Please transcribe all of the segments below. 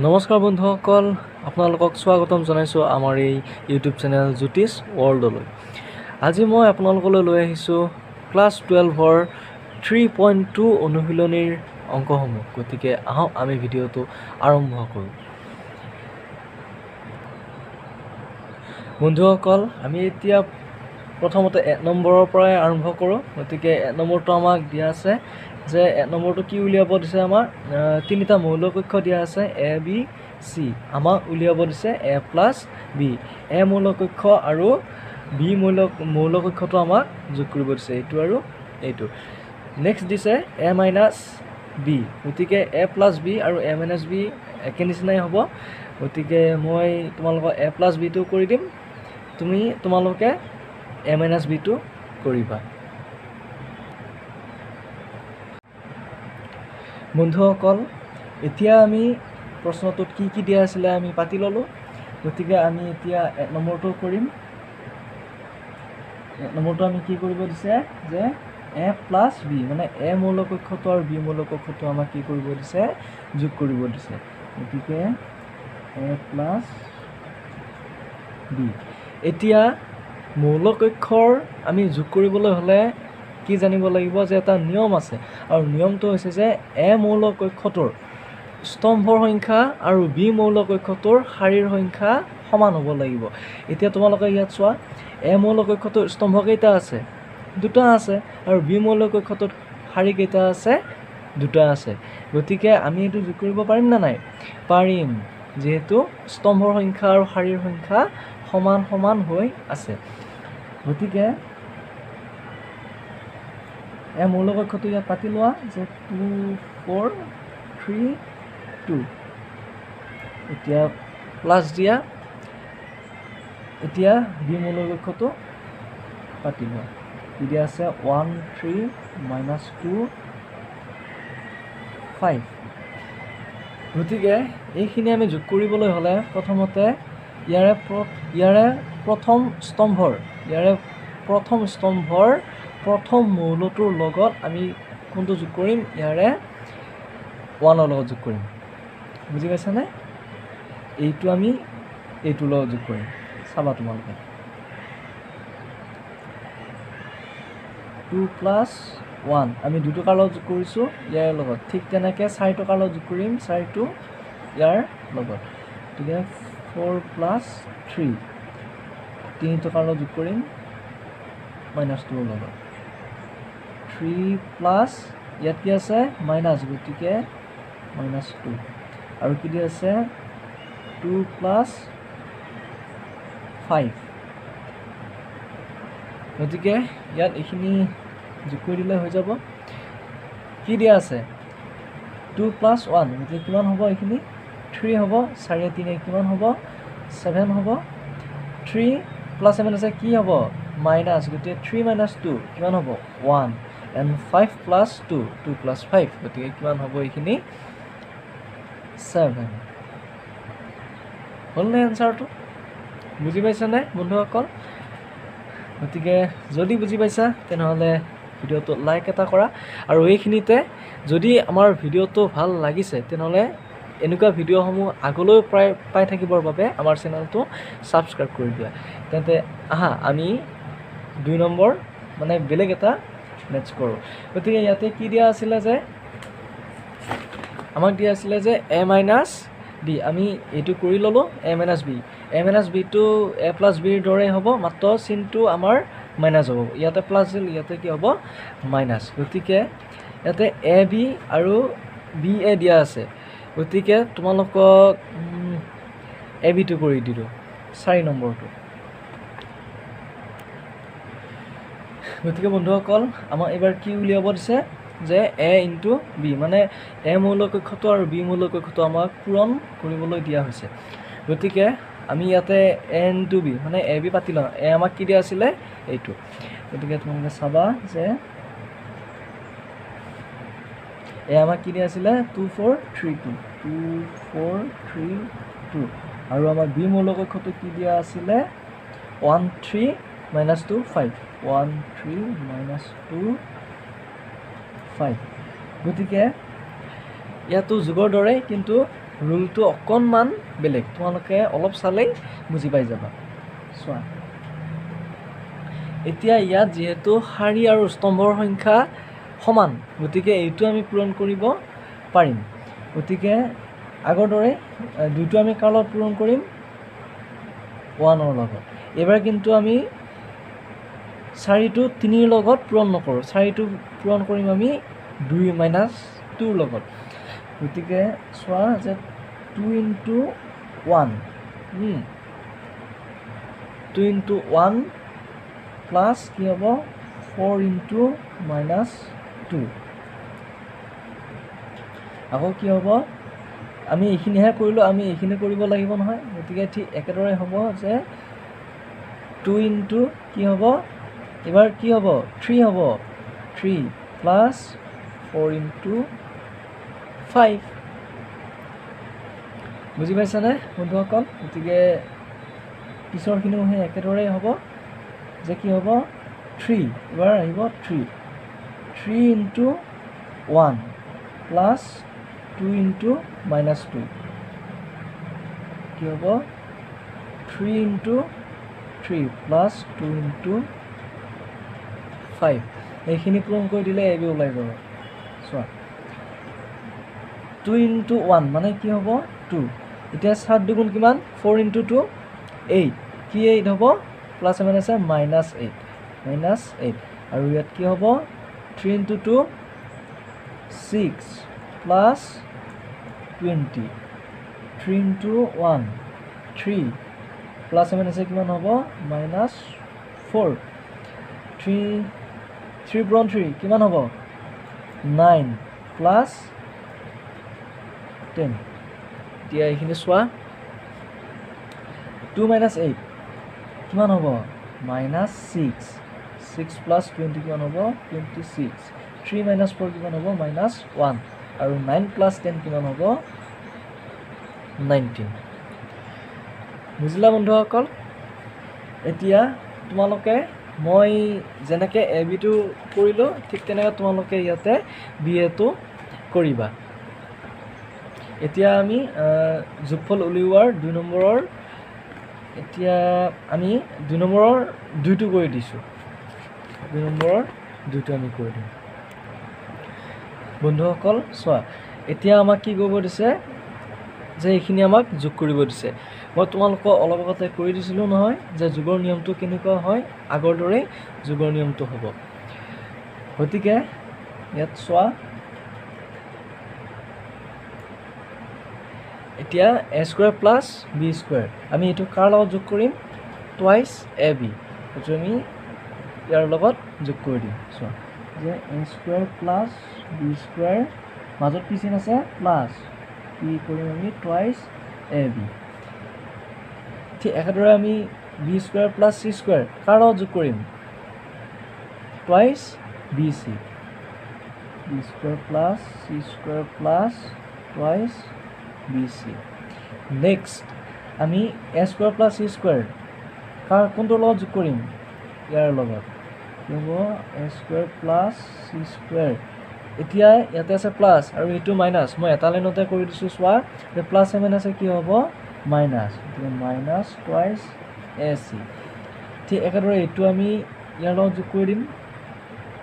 নমস্কাৰ বন্ধুসকল, আপোনালোকক স্বাগতম জনাইছোঁ আমাৰ এই ইউটিউব চেনেল জ্যোতিষ ৱৰ্ল্ডলৈ। আজি মই আপোনালোকলৈ লৈ আহিছোঁ ক্লাছ 12ৰ 3.2 অনুশীলনীৰ অংকসমূহ। গতিকে আহক, আমি ভিডিঅ'টো আৰম্ভ কৰোঁ। বন্ধুসকল, আমি এতিয়া প্ৰথমতে 1 নম্বৰৰ পৰাই আৰম্ভ কৰোঁ। গতিকে 1 নম্বৰটো আমাক দিয়া আছে যে 1 নম্বৰটো কি উলিয়াব দিছে আমাক? তিনিটা মৌলকক্ষ দিয়া আছে, এ, বি, চি। আমাক উলিয়াব দিছে এ প্লাছ বি। এ মৌলকক্ষ আৰু বি মৌলকক্ষটো আমাক যোগ কৰিব দিছে, এইটো আৰু এইটো। নেক্সট দিছে এ মাইনাছ বি। গতিকে এ প্লাছ বি আৰু এ মাইনাছ বি একে নিচিনাই হ'ব। গতিকে মই তোমালোকক এ প্লাছ বিটো কৰি দিম, তোমালোকে এ মাইনাছ বিটো কৰিবা। বন্ধুসকল, এতিয়া আমি প্ৰশ্নটোত কি কি দিয়া আছিলে আমি পাতি ল'লোঁ। গতিকে আমি এতিয়া 1 নম্বৰটো কৰিম। 1 নম্বৰটো আমি কি কৰিব দিছে যে এ প্লাছ বি, মানে এ মৌলকক্ষটো আৰু বি মৌলকক্ষটো আমাক কি কৰিব দিছে? যোগ কৰিব দিছে। গতিকে এ প্লাছ বি। এতিয়া মৌলকক্ষৰ আমি যোগ কৰিবলৈ হ'লে কি জানিব লাগিব যে এটা নিয়ম আছে, আৰু নিয়মটো হৈছে যে এ মৌলকক্ষটোৰ স্তম্ভৰ সংখ্যা আৰু বি মৌলকক্ষটোৰ শাৰীৰ সংখ্যা সমান হ'ব লাগিব। এতিয়া তোমালোকে ইয়াত চোৱা, এ মৌলকক্ষটোৰ স্তম্ভ কেইটা আছে? দুটা আছে। আৰু বি মৌলকক্ষটোত শাৰী কেইটা আছে? দুটা আছে। গতিকে আমি এইটো যোগ কৰিব পাৰিম নে নাই? পাৰিম, যিহেতু স্তম্ভৰ সংখ্যা আৰু শাৰীৰ সংখ্যা সমান সমান হৈ আছে। গতিকে এ মৌলকক্ষটো ইয়াত পাতি লোৱা যে 2, 4, 3, 2। এতিয়া প্লাছ দিয়া। এতিয়া বি মৌলকক্ষটো পাতি লোৱা, কি দিয়া আছে? 1, 3, মাইনাছ 2, 5। গতিকে এইখিনি আমি যোগ কৰিবলৈ হ'লে প্ৰথমতে ইয়াৰে প্ৰথম স্তম্ভৰ প্ৰথম মৌলটোৰ লগত আমি কোনটো যোগ কৰিম? ইয়াৰে ওৱানৰ লগত যোগ কৰিম। বুজি পাইছানে? এইটো আমি এইটোৰ লগত যোগ কৰিম। চাবা তোমালোকে, 2 প্লাছ 1 আমি দুটকাৰ লগত যোগ কৰিছোঁ ইয়াৰ লগত। ঠিক তেনেকৈ 4 টকাৰ লগত যোগ কৰিম, চাৰিটো ইয়াৰ লগত। গতিকে 4 প্লাছ 3, তিনি টকাৰ লগত যোগ কৰিম মাইনাছ টুৰ লগত। 3 প্লাছ ইয়াত কি আছে? মাইনাছ, গতিকে মাইনাছ 2। আৰু কি দিয়া আছে? 2 প্লাছ 5। গতিকে ইয়াত এইখিনি যোগ কৰি দিলে হৈ যাব। কি দিয়া আছে? 2 প্লাছ 1, গতিকে কিমান হ'ব এইখিনি? 3 হ'ব। চাৰিয়ে তিনিয়ে কিমান হ'ব? 7 হ'ব। 3 প্লাছ 7 আছে, কি হ'ব? মাইনাছ, গতিকে 3 মাইনাছ 2 কিমান হ'ব? 1। এণ্ড 5 প্লাছ 2, 2 প্লাছ 5, গতিকে কিমান হ'ব এইখিনি? 7। হ'লনে এনচাৰটো? বুজি পাইছানে বন্ধুসকল? গতিকে যদি বুজি পাইছা তেনেহ'লে ভিডিঅ'টো লাইক এটা কৰা, আৰু এইখিনিতে যদি আমাৰ ভিডিঅ'টো ভাল লাগিছে তেনেহ'লে এনেকুৱা ভিডিঅ'সমূহ আগলৈও প্ৰায় পাই থাকিবৰ বাবে আমাৰ চেনেলটো ছাবস্ক্ৰাইব কৰি দিয়া। তেন্তে আহা, আমি 2 নম্বৰ মানে বেলেগ এটা মেটচ কৰোঁ। গতিকে ইয়াতে কি দিয়া আছিলে যে আমাক দিয়া আছিলে যে এ মাইনাছ বি, আমি এইটো কৰি ল'লোঁ। এ minus B, A minus বিটো A plus বিৰ দৰেই হ'ব, মাত্ৰ চিনটো আমাৰ মাইনাছ হ'ব। ইয়াতে প্লাছ আছিল, ইয়াতে কি হ'ব? মাইনাছ। গতিকে ইয়াতে এ বি আৰু বি এ দিয়া আছে, গতিকে তোমালোকক এ বিটো কৰি দিলোঁ, 4 নম্বৰটো। গতিকে বন্ধুসকল, আমাক এইবাৰ কি উলিয়াব দিছে যে এ ইনটু বি, মানে এ মৌলকক্ষটো আৰু বি মৌলকক্ষটো আমাক পূৰণ কৰিবলৈ দিয়া হৈছে। গতিকে আমি ইয়াতে এ ইনটু বি মানে এ বি পাতি লওঁ। এ আমাক কি দিয়া আছিলে? এইটো। গতিকে তোমালোকে চাবা যে এ আমাক কি দিয়া আছিলে? 2, 4, 3, 2, 2, 4, 3, 2। আৰু আমাক বি মৌলকক্ষটো কি দিয়া আছিলে? 1, 3, মাইনাছ 2, 5, 1, 3, মাইনাছ 2, 5। গতিকে ইয়াতো যুগৰ দৰে, কিন্তু ৰুলটো অকণমান বেলেগ, তোমালোকে অলপ চালেই বুজি পাই যাবা। চোৱা, এতিয়া ইয়াত যিহেতু শাৰী আৰু স্তম্ভৰ সংখ্যা সমান, গতিকে এইটো আমি পূৰণ কৰিব পাৰিম। গতিকে আগৰ দৰে দুইটো আমি কাৰ লগত পূৰণ কৰিম? ওৱানৰ লগত। এইবাৰ কিন্তু আমি চাৰিটো তিনিৰ লগত পূৰণ নকৰোঁ, চাৰিটো পূৰণ কৰিম আমি দুই মাইনাছ টুৰ লগত। গতিকে চোৱা যে two into one, two into one plus কি হ'ব? Four into minus two. আকৌ কি হ'ব? আমি এইখিনিহে কৰিলোঁ, আমি এইখিনি কৰিব লাগিব নহয়। গতিকে ঠিক একেদৰে হ'ব যে টু ইনটু কি হ'ব? এইবাৰ কি হ'ব? থ্ৰী হ'ব, three plus four into five. বুজি পাইছানে বন্ধুসকল? গতিকে পিছৰখিনিও সেই একেদৰেই হ'ব যে কি হ'ব? থ্ৰী, এইবাৰ আহিব three, three into one plus two into minus two, কি হ'ব? Three into three plus two into five. এইখিনি পূৰণ কৰি দিলে এ বি ওলাই যাব। চোৱা, টু ইনটু ওৱান মানে কি হ'ব? টু। এতিয়া সাত দুগুণ কিমান? Four into two eight. কি এইট হ'ব? প্লাছ মাইনাছে মাইনাছ এইট, মাইনাছ এইট। আৰু ইয়াত কি হ'ব? Three into two six plus 20, three into one three plus মাইনাছে কিমান হ'ব? Minus four. থ্ৰী থ্ৰী পূৰণ থ্ৰী কিমান হ'ব? Nine plus ten. এতিয়া এইখিনি চোৱা, টু মাইনাছ এইট কিমান হ'ব? Minus six, six plus 20 কিমান হ'ব? 26। থ্ৰী মাইনাছ ফ'ৰ কিমান হ'ব? Minus one. আৰু নাইন প্লাছ টেন কিমান হ'ব? 19। বুজিলা বন্ধুসকল? এতিয়া তোমালোকে মই যেনেকৈ এ বিটো কৰিলোঁ, ঠিক তেনেকৈ তোমালোকে ইয়াতে বি এটো কৰিবা। এতিয়া আমি যোগফল উলিওৱাৰ দুই নম্বৰৰ, এতিয়া আমি দুই নম্বৰৰ দুইটো কৰি দিছোঁ, দুই নম্বৰৰ দুইটো আমি কৰি দিম। বন্ধুসকল চোৱা, এতিয়া আমাক কি কৰিব দিছে যে এইখিনি আমাক যোগ কৰিব দিছে। মই তোমালোকক অলপ আগতে কৰি দিছিলোঁ নহয় যে যোগৰ নিয়মটো কেনেকুৱা হয়, আগৰ দৰেই যোগৰ নিয়মটো হ'ব। গতিকে ইয়াত চোৱা, এতিয়া A square plus B square আমি এইটো কাৰ লগত যোগ কৰিম? টুৱাইছ এ বি, এইটো আমি ইয়াৰ লগত যোগ কৰি দিম। চোৱা যে A square plus B square, মাজত কি চিন আছে? প্লাছ। কি কৰিম আমি? Twice a b. ঠিক একেদৰে আমি B square plus C square কাৰ লগত যোগ কৰিম? Twice B C, B square plus C square plus twice B C. Next আমি A square plus C square কাৰ কোনটোৰ লগত যোগ কৰিম? ইয়াৰ লগত। কি হ'ব? A square plus C square. এতিয়া ইয়াতে আছে প্লাছ আৰু এইটো মাইনাছ, মই এটা লাইনতে কৰি দিছোঁ। চোৱা, প্লাছে মাইনাছে কি হ'ব? মাইনাছ। গতিকে মাইনাছ টুৱাইছ এ চি। ঠিক একেদৰে এইটো আমি ইয়াৰ লগত যোগ কৰি দিম,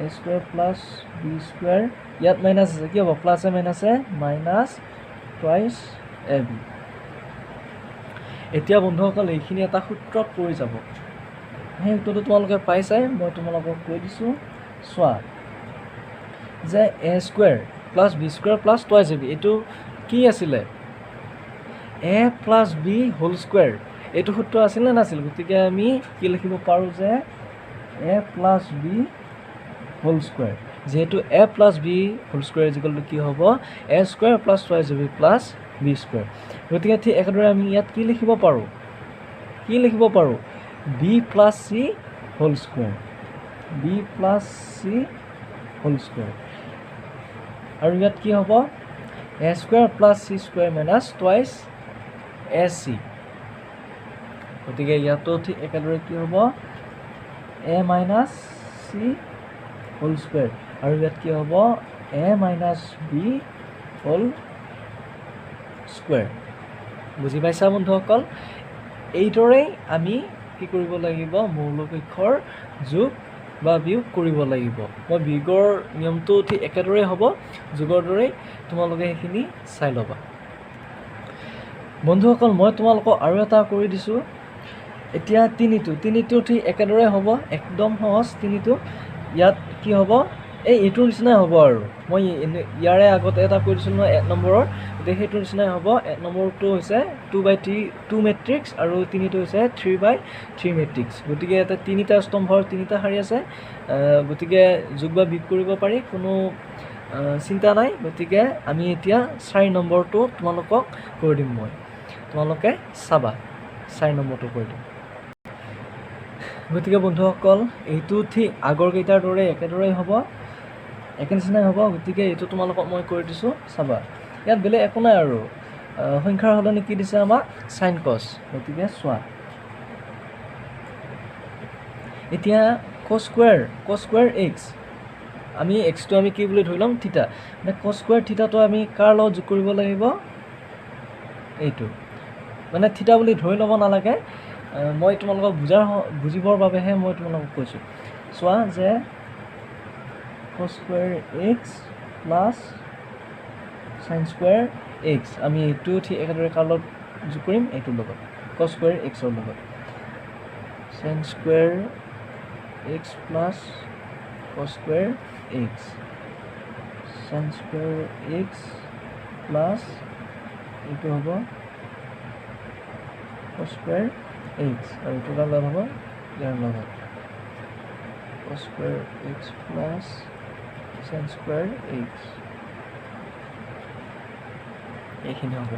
A square plus B square, ইয়াত মাইনাছ আছে, কি হ'ব? প্লাছে মাইনাছে মাইনাছ টুৱাইছ এ বি। এতিয়া বন্ধুসকল এইখিনি এটা সূত্ৰত পৰি যাব, সেই সূত্ৰটো তোমালোকে পাইছাই, মই তোমালোকক কৈ দিছোঁ। চোৱা যে A square plus B square plus twice A B, এইটো কি আছিলে? A plus B whole square, এইটো সূত্ৰ আছিল নে নাছিল? গতিকে আমি কি লিখিব পাৰোঁ যে A plus B whole square, যিহেতু A plus B whole square is equal to কি হ'ব? A square plus twice A B plus B square. গতিকে ঠিক একেদৰে আমি ইয়াত কি লিখিব পাৰোঁ? কি লিখিব পাৰোঁ? B plus C whole square, B plus C whole square. আৰু ইয়াত কি হ'ব? A square plus C square minus twice A C. গতিকে ইয়াতো ঠিক একেদৰে কি হ'ব? A minus C whole square, আৰু ইয়াত কি হ'ব? A minus B whole square. বুজি পাইছা বন্ধুসকল? এইদৰেই আমি কি কৰিব লাগিব, মৌলকক্ষৰ যোগ বা বিয়োগ কৰিব লাগিব। মই বিয়োগৰ নিয়মটো ঠিক একেদৰেই হ'ব, যোগৰ দৰেই তোমালোকে সেইখিনি চাই ল'বা। বন্ধুসকল, মই তোমালোকক আৰু এটা কৰি দিছোঁ। এতিয়া তিনিটো ঠিক একেদৰে হ'ব, একদম সহজ। তিনিটো ইয়াত কি হ'ব, এই এইটোৰ নিচিনাই হ'ব আৰু মই ইয়াৰে আগতে এটা কৰি দিছিলোঁ নহয় 1 নম্বৰৰ, গতিকে সেইটোৰ নিচিনাই হ'ব। 1 নম্বৰটো হৈছে 2 বাই 2 মেট্ৰিক্স আৰু তিনিটো হৈছে 3 বাই 3 মেট্ৰিক্স। গতিকে ইয়াতে তিনিটা স্তম্ভৰ তিনিটা শাৰী আছে, গতিকে যোগ বা বিয়োগ কৰিব পাৰি, কোনো চিন্তা নাই। গতিকে আমি এতিয়া 4 নম্বৰটো তোমালোকক কৰি দিম, মই তোমালোকে চাবা, 4 নম্বৰটো কৰি দিম। গতিকে বন্ধুসকল, এইটো ঠিক আগৰ কেইটাৰ দৰে একেদৰেই হ'ব, একে নিচিনাই হ'ব। গতিকে এইটো তোমালোকক মই কৰি দিছোঁ, চাবা। ইয়াত বেলেগ একো নাই আৰু, সংখ্যাৰ সলনি কি দিছে আমাক, চাইন কছ। গতিকে চোৱা, এতিয়া কছ স্কুৱেৰ এক্স, আমি এক্সটো আমি কি বুলি ধৰি ল'ম, থিতা। মানে কছ স্কুৱেৰ থিতাটো আমি কাৰ লগত যোগ কৰিব লাগিব, এইটো মানে থিতা বুলি ধৰি ল'ব নালাগে, মই তোমালোকক বুজিবৰ বাবেহে মই তোমালোকক কৈছোঁ। চোৱা যে cos square x plus sin square x, আমি এইটো ঠিক একেদৰে কাৰ লগত যোগ কৰিম, এইটোৰ লগত, cos square x ৰ লগত, sin square x plus cos square x, sin square x plus এইটো হ'ব cos square x, আৰু এইটো কাৰ লগত হ'ব, ইয়াৰ লগত cos square x plus sin square x, এইখিনি হ'ব।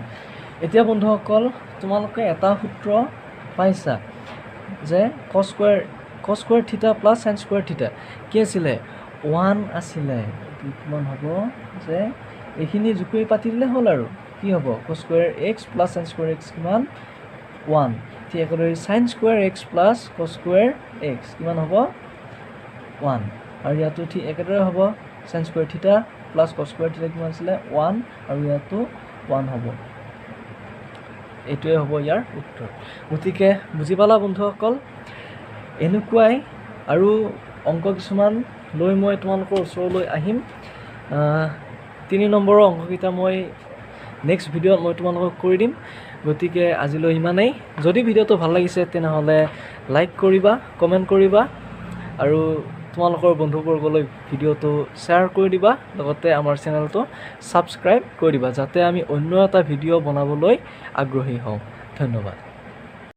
এতিয়া বন্ধুসকল, তোমালোকে এটা সূত্ৰ পাইছা যে cos square theta plus sin square theta কি আছিলে, 1 আছিলে। এইটো কিমান হ'ব যে এইখিনি জুকুৰি পাতি দিলে হ'ল আৰু কি হ'ব, cos square x plus sin square x কিমান, 1। ঠিক একেদৰে sin square x plus cos square x কিমান হ'ব, 1। আৰু ইয়াতো ঠিক একেদৰে হ'ব, sin square theta plus cos square theta কিমান আছিলে, 1, আৰু ইয়াতো 1 হ'ব। এইটোৱে হ'ব ইয়াৰ উত্তৰ। গতিকে বুজি পালা বন্ধুসকল, এনেকুৱাই আৰু অংক কিছুমান লৈ মই তোমালোকৰ ওচৰলৈ আহিম। 3 নম্বৰৰ অংককেইটা মই নেক্সট ভিডিঅ'ত মই তোমালোকক কৰি দিম। গতিকে আজিলৈ ইমানেই। যদি ভিডিঅ'টো ভাল লাগিছে তেনেহ'লে লাইক কৰিবা, কমেণ্ট কৰিবা আৰু তোমালোকৰ বন্ধুবৰ্গলৈ ভিডিঅ'টো শ্বেয়াৰ কৰি দিবা, লগতে আমাৰ চেনেলটো ছাবস্ক্ৰাইব কৰি দিবা, যাতে আমি অন্য এটা ভিডিঅ' বনাবলৈ আগ্ৰহী হওঁ। ধন্যবাদ।